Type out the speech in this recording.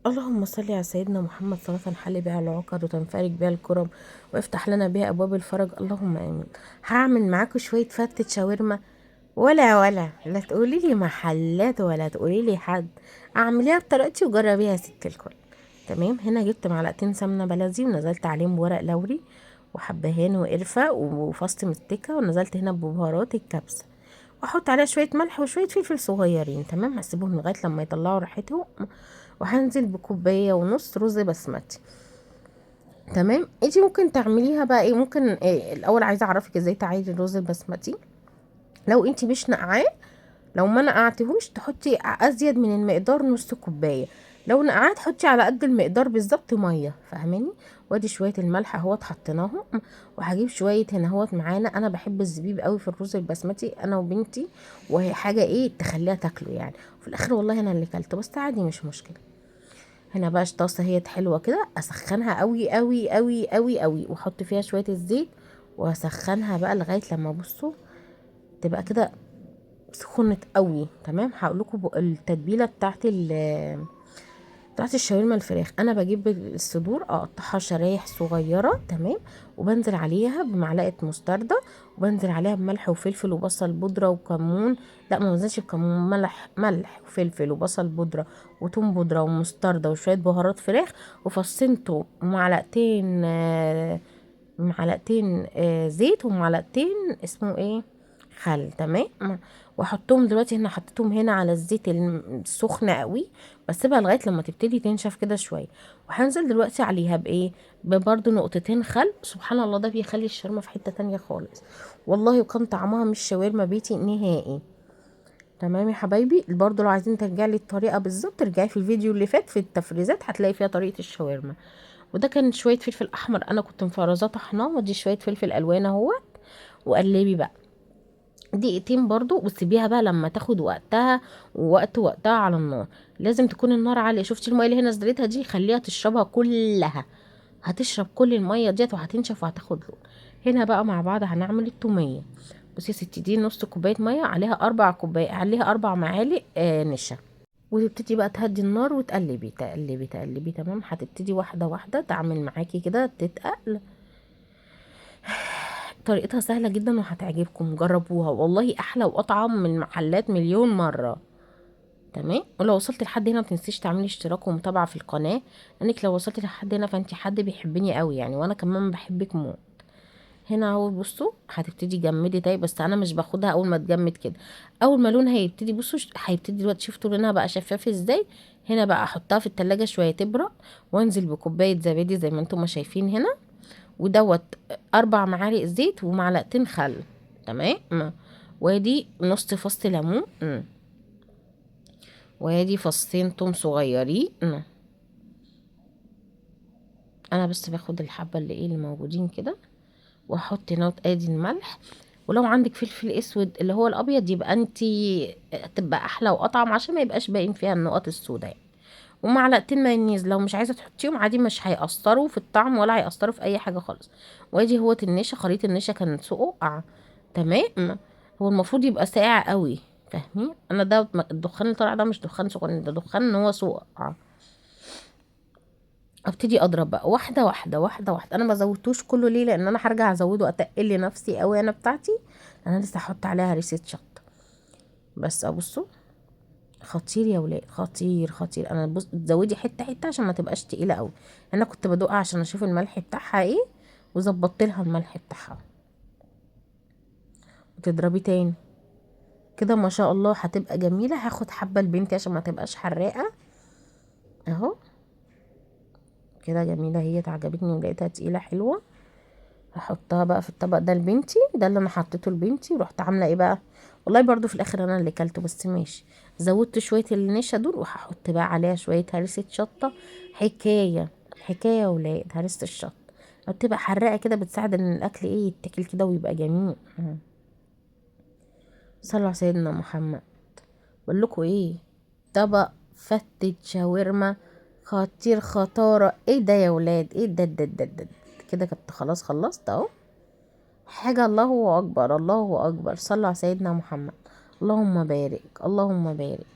اللهم صل على سيدنا محمد صلاة حل بها العقد وتنفرج بها الكرب وافتح لنا بها أبواب الفرج، اللهم آمين. هعمل معاكم شوية فتة شاورما، ولا لا تقولي لي محلات ولا تقولي لي حد، اعمليها بطريقتي وجربيها يا ست الكل. تمام. هنا جبت معلقتين سمنة بلدي ونزلت عليهم بورق لوري وحبهان وقرفة وفص مستكة، ونزلت هنا ببهارات الكبسة، واحط عليها شوية ملح وشوية فلفل صغيرين. تمام. هسيبهم لغاية لما يطلعوا ريحتهم، وهنزل بكوباية ونص رز بسمتي. تمام. انتي ممكن تعمليها بقى ايه، ممكن إيه الاول عايزة اعرفك ازاي تعايري الرز البسمتي. لو انتي مش نقعاه، لو ما نقعتيهوش تحطي ازيد من المقدار نص كوباية، لو نقعاه تحطي على قد المقدار بالظبط مية، فاهماني؟ وادي شوية الملح اهوت حطيناهم، وهجيب شوية هنا اهوت معانا. انا بحب الزبيب قوي في الرز البسمتي انا وبنتي، وهي حاجة ايه تخليها تاكله يعني. وفي الاخر والله انا اللي كلته، بس عادي مش مشكلة. هنا بقى الطاسه هي حلوة كده، اسخنها قوي قوي قوي قوي قوي، واحط فيها شوية الزيت واسخنها بقى لغاية لما بصوا تبقى كده سخنت قوي. تمام. هقول لكم التتبيله بتاعت الشاورما الفراخ. انا بجيب الصدور اقطعها شرايح صغيرة، تمام، وبنزل عليها بمعلقه مستردة، وبنزل عليها بملح وفلفل وبصل بودره وكمون. لا ما بنزلش بكمون، ملح وفلفل وبصل بودره وتوم بودره ومستردة وشوية بهارات فراخ، وفصين توم ومعلقتين، معلقتين، زيت، ومعلقتين اسمه ايه خل. تمام. واحطهم دلوقتي هنا، حطيتهم هنا على الزيت السخن قوي، بسيبها لغاية لما تبتدي تنشف كده شوية. وهنزل دلوقتي عليها بايه، ببرده نقطتين خل. سبحان الله ده بيخلي الشاورما في حتة تانية خالص والله، وكان طعمها مش شاورما بيتي نهائي. تمام يا حبايبي. برضو لو عايزين ترجعي لي الطريقة بالظبط ارجعي في الفيديو اللي فات في التفريزات، هتلاقي فيها طريقه الشاورما. وده كان شوية فلفل احمر انا كنت مفرزاه طحناه، ودي شوية فلفل الوان اهوت. وقلبي بقى دقيقتين برضو، وسيبيها بقى لما تاخد وقتها ووقت وقتها على النار. لازم تكون النار عالية. شفتي المية اللي هي نزلتها دي؟ خليها تشربها كلها، هتشرب كل المية ديت وهتنشف وهتاخد لون. هنا بقى مع بعض هنعمل التوميه. بصي يا ستي، دي نص كوباية مية عليها 4 كوباية، عليها 4 معالق، نشا. وتبتدي بقى تهدي النار وتقلبي تقلبي تقلبي. تمام. هتبتدي واحدة واحدة تعمل معاكي كده تتقل. طريقتها سهلة جدا وهتعجبكم، جربوها والله احلى واطعم من محلات مليون مرة. تمام. ولو وصلت لحد هنا ما تنسيش تعملي اشتراك ومتابعة في القناة، لانك لو وصلت لحد هنا فانت حد بيحبني قوي يعني، وانا كمان بحبك موت. هنا اهو بصوا هتبتدي جمدي تاني، بس انا مش باخدها اول ما تجمد كده، اول ما لونها هيبتدي بصوا هيبتدي دلوقتي، شفتوا لونها بقى شفاف ازاي. هنا بقى احطها في التلاجة شوية تبرد، وانزل بكوباية زبادي زي ما انتم ما شايفين هنا، ودوت 4 معالق زيت ومعلقتين خل. تمام. وادي نص فص ليمون، وادي فصين توم صغيرين. انا بس باخد الحبة اللي ايه اللي موجودين كده، واحط هنا ادي الملح. ولو عندك فلفل اسود اللي هو الابيض يبقى انتي تبقى احلى واطعم، عشان ما يبقاش باين فيها النقط السوداء يعني. ومعلقتين مايونيز لو مش عايزه تحطيهم عادي، مش هيأثروا في الطعم ولا هيأثروا في اي حاجة خالص. وادي هو النشا، خليط النشا كان سقع. تمام. هو المفروض يبقى ساقع قوي، فاهمين؟ انا ده الدخان اللي طالع ده مش دخان سخن، ده دخان ان هو سقع. ابتدي اضرب بقى واحدة واحدة واحدة واحدة. انا ما زودتوش كله ليه؟ لان انا هرجع ازوده اتقل لنفسي قوي انا بتاعتي، انا لسه هحط عليها هريسه شطه. بس ابصوا خطير يا ولاد، خطير خطير. انا بص تزودي حتة حتة عشان ما تبقاش تقيلة قوي. انا كنت بدوقها عشان اشوف الملح بتاعها ايه، وظبطت لها الملح بتاعها. وتضربي تاني كده ما شاء الله هتبقى جميلة. هاخد حبه لبنتي عشان ما تبقاش حراقه اهو كده. جميلة هي، عجبتني ولقيتها تقيلة حلوة. هحطها بقى في الطبق ده لبنتي، ده اللي انا حطيته لبنتي. ورحت عامله ايه بقى، والله برضو في الاخر انا اللي كلته، بس ماشي. زودت شوية النشا دول، وهحط بقى عليها شوية هريسه شطه. حكاية حكاية يا ولاد، هريسه الشطه بتبقى حراقه كده، بتساعد ان الاكل ايه يتاكل كده ويبقى جميل. صلوا على سيدنا محمد. بقول لكم ايه، طبق فتة شاورما خطير خطاره. ايه ده يا ولاد، ايه ده ده ده ده كده. كنت خلاص خلصت اهو حاجة. الله اكبر الله اكبر، صلوا على سيدنا محمد. اللهم بارك اللهم بارك.